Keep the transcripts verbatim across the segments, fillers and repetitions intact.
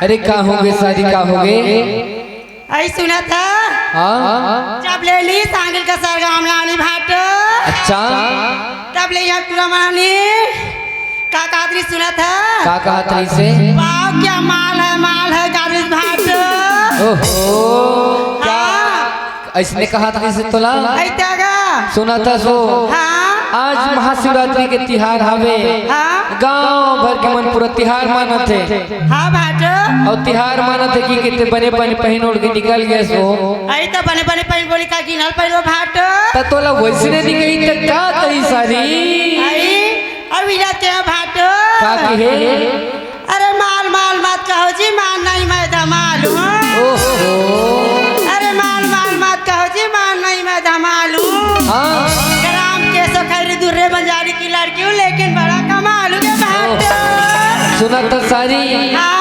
अरे का होगे सारी, का होगे? अई सुनत ह? हाँ। जब ले ली सांगिल का सरगाम लानी भाटो। अच्छा। तब ले यहाँ पूरा मानी। का कहत रही सुनत ह? का कहत रही से? पाव क्या माल है, माल है, कहत रही भाटो। ओहो। हाँ। अइसने कहत रही से तोला? अइता गा। सुनत हस ओ। हाँ। आज महाशिवरात्रि के तिहार हवे। हाँ। गांव भर के मन पूरा तिहार मानत हे। हाँ भाटो। अउ तिहार मानत हे कि किते बने बने पहिन ओढ़ के निकल गेस ओ। अई त बने बने पहिन बोली का गिनल पहिलो भाटो। त तोला वइसने नइ कही त का कही सारी? अई, अभी जाते हैं भाटो। का कहे? अरे माल माल मत कहो जी, माल नहीं मैं धमाल हूँ। ओहो। अरे माल माल मत कहो जी, माल नहीं मैं धमाल हूँ। हाँ। ग्राम के सो खैरी दुर्रे बंजारी की लड़की हूँ, लेकिन बड़ा कमाल हूँ के भाटो। सुनत हस सारी। हाँ।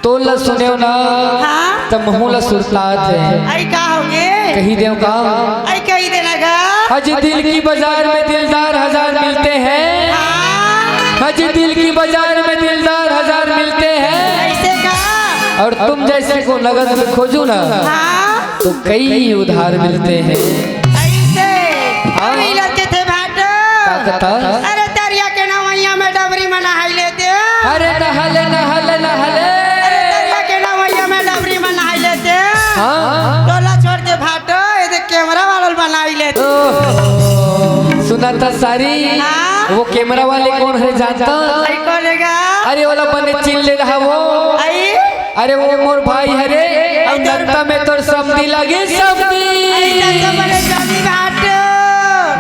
तोला सुनेव ना, हाँ। त महूँ ला सुरतात हे। अई का होगे? कही देव का? अई कही देना गा। हज दिल की बाजार में दिलदार हजार मिलते हैं। हाँ। हज दिल की बाजार में दिलदार हजार मिलते हैं। अइसे का? और तुम जैसे को नगद में खोजूं ना, हाँ। तो कई उधार मिलते हैं। अइसे। हाँ। अभी लड़के थे भाटो। का कहत हस? अरे तरिया के नवैया में डबरी में नहाई लेते। अरे नहा ले, नहा ले, नहा ले। अरे तरिया के नवैया में डबरी में नहाई लेते। हाँ। टोला छोड़ के भाटो, ये देख कैमरा वाला बनाई लेते। ओहो। सुनत हस सारी। हाँ। वो कैमरा वाले कोन हे जानत हस? अई कोन हे गा? अरे ओला बने चिन ले रहा वो। अई? अरे वो मोर भाई हरे, अउ नत्ता में तोर समधी लगे, समधी। अई नत्ता बने जमी भाटो।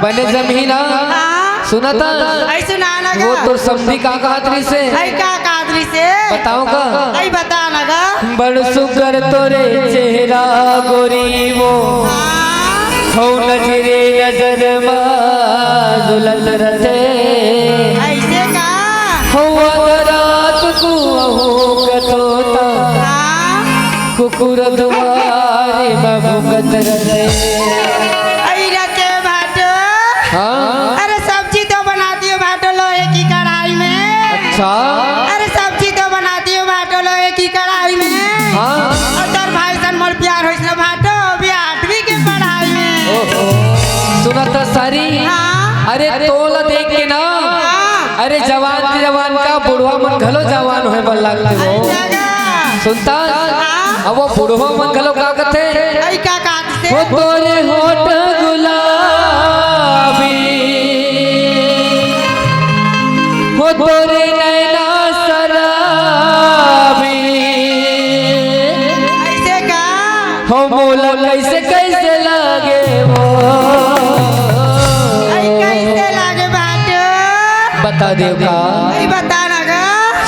बने जमी ना। हाँ। सुनत हस? अई सुना ना वो गा। तोर समधी का कहत रही से? अई का कहत रही से? बताओ का? अई बता ना गा। बड़ सुघर तोरे चेहरा गोरी वो। हाँ। हौ नजरे नजर मा जुलत रथे। अइसे का? हौ आधा रात को अहू कथोता। हाँ। कुकुर दुआरे मा भुकत रथे। अई रथे भाटो। हाँ। अरे सब्जी तो बनाती हो भाटो लोहे की कढ़ाई में। अच्छा। अरे सब्जी तो बनाती हो भाटो लोहे की कढ़ाई में। हाँ। अउ तोर भाई सन मोर प्यार होइस ना भाटो, अभी आठवीं के पढ़ाई में। ओहो। सुनत हस सारी। हाँ। अरे तोला देख के ना। हाँ। अरे जवान जवान का बुढ़वा मन घलो जवान होय बर लागथे वो। अरे जगह। सुनत हस? हाँ। अब वो बुढ़वा मन घलो का कथे? अई का कहत हो तोरे होठ गुलाबी, हो तोरे नैना शराबी। अइसे का? हो मोला कइसे कइसे लागे वो। अई कइसे लागे भाटो? बता देव का? अई बता ना गा।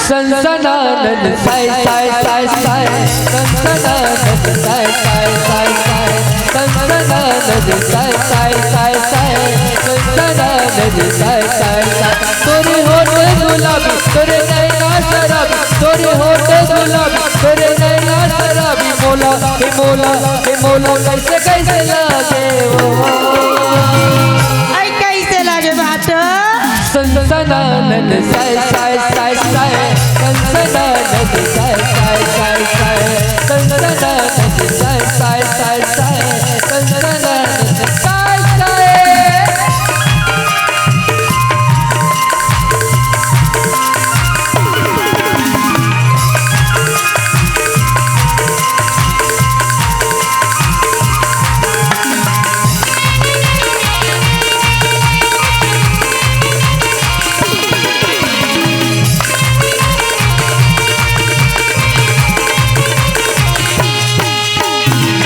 सनसनानन साय साय साय साय, सनसनानन साय साय साय साय, सनसनानन साय साय साय साय, सनसनानन साय साय साय। तोरे होठ गुलाबी, तोरे नैना शराबी, तोरे होठ गुलाबी, तोरे नैना शराबी, मोला, हे मोला, हे मोला, कइसे, कइसे लागे वो? अई, कइसे लागे भाटो? सनसनानन साय, साय, साय, साय। सनसनानन साय, साय, साय, साय। सनसनानन साय, साय, साय, साय। सनसनानन साय, साय।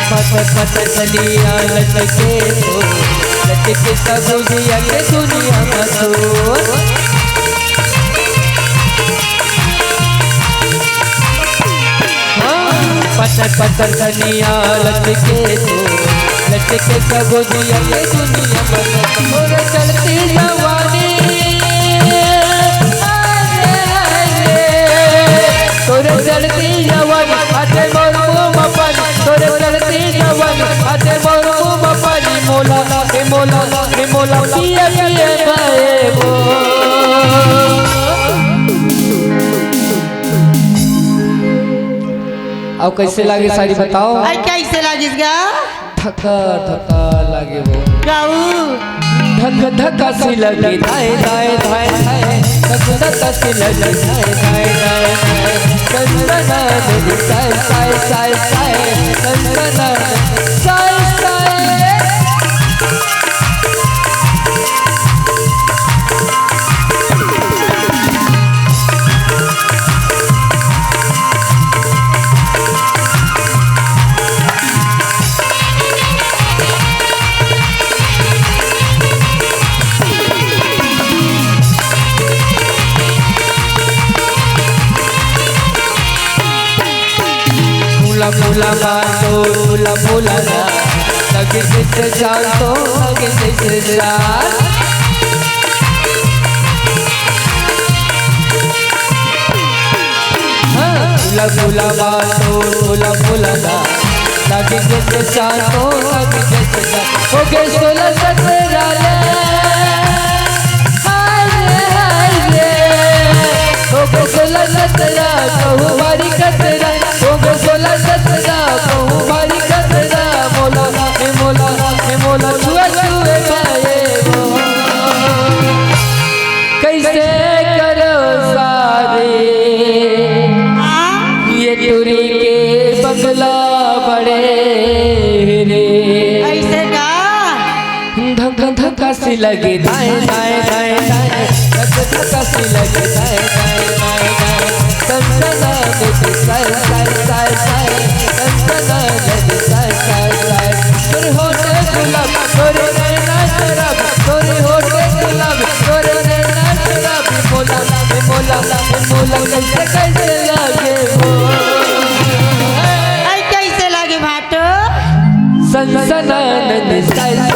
पत पत कलिया लटके तो, लटके सब जिया के दुनिया मा तो। हाँ, पत्थर पत्थर कनिया लटके तो, लटके सब जिया के दुनिया मा। तोरे चढ़ती जवानी, हाय रे, हाय रे। तोरे चढ़ती जवानी, आते मोर मुँह मा पानी। तोरे चढ़ती जवानी, आते मोर मुँह मा पानी। मोला, हे मोला, हे मोला, पिए पिए बहे वो। अउ कइसे लागे साड़ी बताओ? अरे कइसे लागिस गा? धका धका लागे वो। गाऊ। धक धक सी लगे धाय धाय धाय धाय। धक धक सी लगे धाय धाय धाय धाय। कंचना नदी साय साय साय साय। कंचना नदी साय साय। फूला फूला बातो फूला फूला ना, लगे जैसे चांद तो लगे जैसे चांद। हाँ, फूला फूला बातो फूला फूला ना, लगे जैसे चांद तो लगे जैसे चांद। हो गए सोलह सत्रह ले, हाय रे, हाय रे। हो गए सोलह सत्रह, कहूँ बारी कतरा। हो गए सोलह सत्रह, कहूँ बारी कतरा। मोला, हे मोला, हे मोला, छुए, छुए पाए वो। कैसे करो सारे ये टुरी के बगला बड़े रे। ऐसे का? धक धक सी लगे दाएं दाएं दाएं दाएं, धक धक सी लगे दाएं दाएं दाएं दाएं। कंचना नदी साय साय साय साय, कंचना नदी साय साय साय। तोरे होठे गुलाब, तोरे नैना शराब, तोरे होठे गुलाब, तोरे नैना शराब। मोला, मोला, मोला कैसे कैसे लगे वो। अरे कैसे लगे भाटो? सनसनानन style,